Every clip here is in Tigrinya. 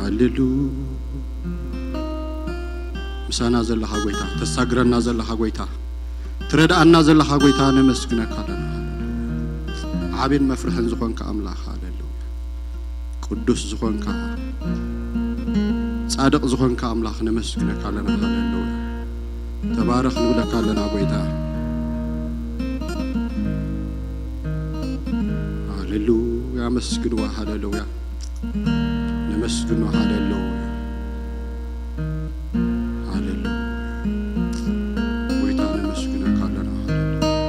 ሃሌሉ ምሳና ዘለኻ ጎይታ፣ ተሳግረና ዘለኻ ጎይታ፣ ትረድኣና ዘለኻ ጎይታ ነመስግነካ ኣለና። ዓብን መፍርሕን ዝኾንካ ኣምላኽ፣ ሃሌሉያ። ቅዱስ ዝኾንካ፣ ጻድቕ ዝኾንካ ኣምላኽ ነመስግነካ ኣለና። ሃሌሉያ። ተባረኽ ንብለካ ኣለና ጎይታ። ሃሌሉያ። ኣመስግንዋ። ሃሌሉያ። ነመስግኖ። ሃሌሉያ። ሃሌሉያ። ጎይታ ነመስግነካ ኣለና። ሃሌሉያ።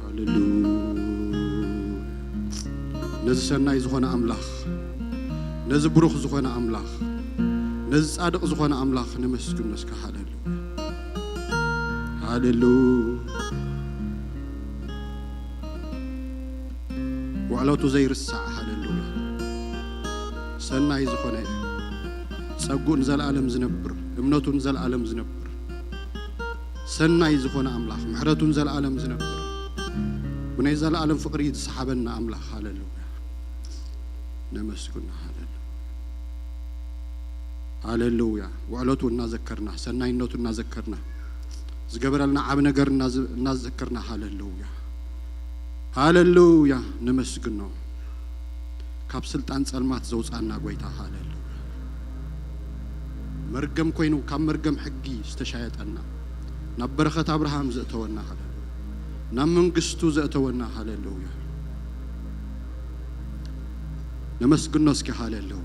ሃሌሉያ። ነዚ ሰናይ ዝኾነ ኣምላኽ፣ ነዚ ብሩኽ ዝኾነ ኣምላኽ፣ ነዚ ጻድቕ ዝኾነ ኣምላኽ ነመስግኖ እስከ። ሃሌሉያ። ሃሌሉያ። ውዕለቱ ዘይርሳዕ። ሃሌሉያ። ሰናይ ዝኾነ፣ ጸጉኡ ንዘለኣለም ዝነብር፣ እምነቱ ንዘለኣለም ዝነብር፣ ሰናይ ዝኾነ ኣምላኽ፣ ምሕረቱ ንዘለኣለም ዝነብር፣ ብናይ ዘለኣለም ፍቕሪ ዝሰሓበና ኣምላኽ። ሃሌሉያ። ነመስግኖ። ሃሌሉያ። ሃሌሉያ። ውዕለቱ እናዘከርና፣ ሰናይነቱ እናዘከርና፣ ዝገበረልና ዓቢ ነገር እናዝ-፣ እናዘከርና፣ ሃሌሉያ። ሃሌሉያ። ነመስግኖ። ካብ ስልጣን ጸልማት ዘውጻና ጎይታ፣ ሃሌሉያ። መርገም ኮይኑ ካብ መርገም ሕጊ ዝተሻየጠና፣ ናብ በረኸት ኣብርሃም ዘእተወና፣ ሃሌሉያ። ናብ መንግስቱ ዘእተወና፣ ሃሌሉያ። ነመስግኖ እስኪ። ሃሌሉያ።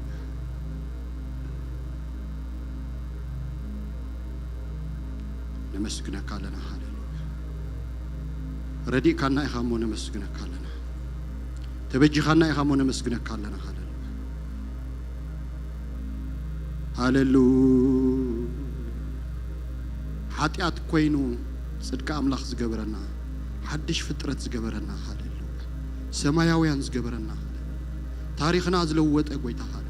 ነመስግነካ ኣለና። ሃሌሉያ። ረዲእካና ኢኻ እሞ ነመስግነካ ኣለና። ተበጂኻና ኢኻ እሞ ነመስግነካ ኣለና። ሃሌሉያ። ሃሌሉያ። ሓጢኣት ኮይኑ ጽድቂ ኣምላኽ ዝገበረና፣ ሓድሽ ፍጥረት ዝገበረና፣ ሃሌሉያ። ሰማያውያን ዝገበረና፣ ሃሌሉያ። ታሪኽና ዝለወጠ ጎይታ፣ ሃሌሉያ።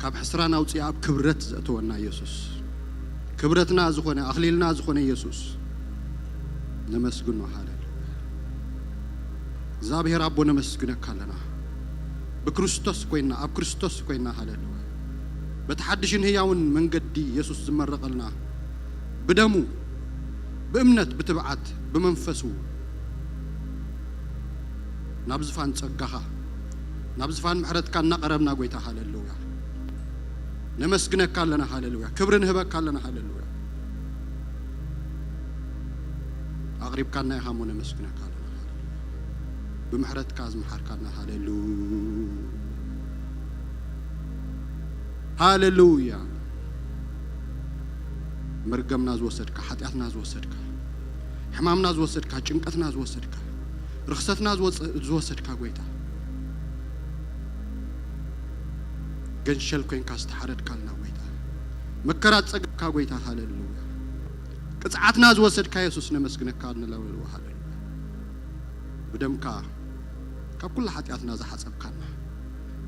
ካብ ሕስራን ኣውፅኣ ኣብ ክብረት ዘእተወና ኢየሱስ፣ ክብረትና ዝኾነ፣ ኣኽሊልና ዝኾነ ኢየሱስ ነመስግኖ። ሃሌሉያ። እግዚኣብሔር ኣቦ ነመስግነካ ኣለና። ብክርስቶስ ኮይና፣ ኣብ ክርስቶስ ኮይና፣ ሃሌሉያ። በቲ ሓድሽን ህያውን መንገዲ ኢየሱስ ዝመረቐልና፣ ብደሙ፣ ብእምነት፣ ብትብዓት፣ ብመንፈሱ ናብ ዝፋን ጸጋኻ፣ ናብ ዝፋን ምሕረትካ እናቐረብና፣ ጎይታ፣ ሃሌሉያ፣ ነመስግነካ ኣለና። ሃሌሉያ። ክብሪ ንህበካ ኣለና። ሃሌሉያ። ኣቕሪብካና ኢኻ እሞ ነመስግነካ ኣለና። ሃሌሉያ። ብምሕረትካ ዝመሓርካና። ሃሌሉያ። ሃሌሉያ። መርገምና ዝወሰድካ፣ ሓጢኣትና ዝወሰድካ፣ ሕማምና ዝወሰድካ፣ ጭንቀትና ዝወሰድካ፣ ርኽሰትና ዝወጸ-፣ ዝወሰድካ ጎይታ፣ ገንሸል ኮይንካ ዝተሓረድካልና ጎይታ፣ መከራ ዝጸገብካ ጎይታ፣ ሃሌሉያ። ቅጽዓትና ዝወሰድካ የሱስ ነመስግነካ ንለውልዎ። ሃሌሉያ። ብደምካ ካብ ኩሉ ሓጢኣትና ዝሓጸብካና፣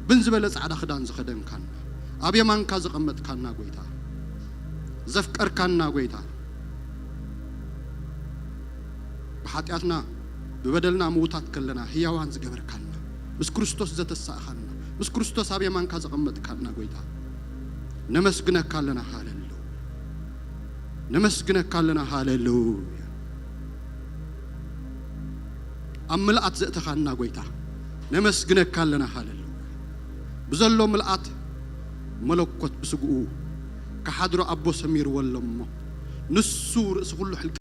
ብን ዝበለ ጻዕዳ ክዳን ዝኸደንካና፣ ኣብ የማንካ ዘቐመጥካና ጎይታ፣ ዘፍቀርካና ጎይታ፣ ብሓጢኣትና ብበደልና ምውታት ከለና ህያዋን ዝገበርካና፣ ምስ ክርስቶስ ዘተሳእኻና፣ ምስ ክርስቶስ ኣብ የማንካ ዘቐመጥካና ጎይታ፣ ነመስግነካ ኣለና። ሃሌሉያ። ነመስግነካ ኣለና። ሃሌሉያ። ኣብ ምልኣት ዘእተኻና ጎይታ፣ ነመስግነካ ኣለና። ሃሌሉያ። ብዘሎ ምልኣት መለኮት ብስግኡ ክሓድሮ ኣቦ ሰሚርዎ ኣሎ እሞ፣ ንሱ ርእሲ ኩሉ ሕልቂ